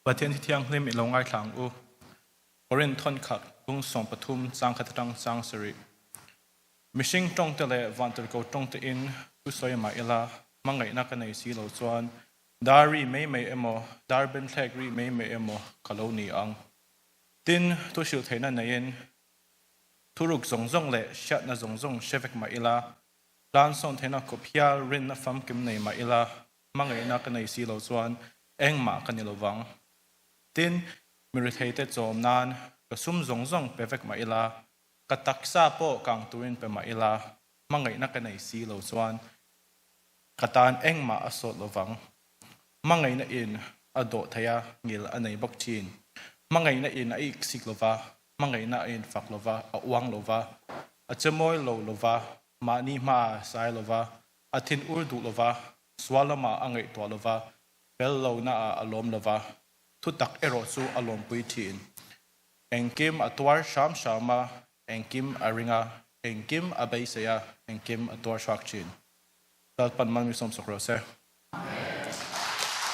Pathian hi thianghlim i lo ngaithla ang u. Korin thawn khat bung 13 chang khat atang chang sarih. Mihring tawngte leh vantirhko tawngte in thusawi mah ila hmangaihna ka nei si lo chuan dar ri mai mai emaw dar benthlek ri mai mai emaw ka lo ni ang. Tin, thu hrilh theihna neiin thuruk zawng zawng leh hriatna zawng zawng hre vek mah ila tlan sawn theihna kawp hial rinna famkim nei mah ila hmangaihna ka nei si lo chuan engmah ka ni lovang. Tin, mi ritheite chawm nan ka sum zawng zawng pe vek mah ila, ka taksa pawh kang turin pe mah ila, hmangaihna ka nei si lo chuan ka tan engmah a sawt lovang. Hmangaihna in a dawh thei a, ngil a nei bawk thin. Hmangaihna in a iksik lova, hmangaihna a infak lova, a uang lova, a chemawi lo lova, mahni hma a sai lova, A thin ur duh lova, sual lamah a ngaihtuah lova, fel lohnaah a lawm lova, thutak erawh chu a lawmpui thin. Engkim a tuar hram hram a, engkim a ring a, engkim a beisei a, engkim a tuar hrak thin. Lalpan mal mi sawmsawk rawh se.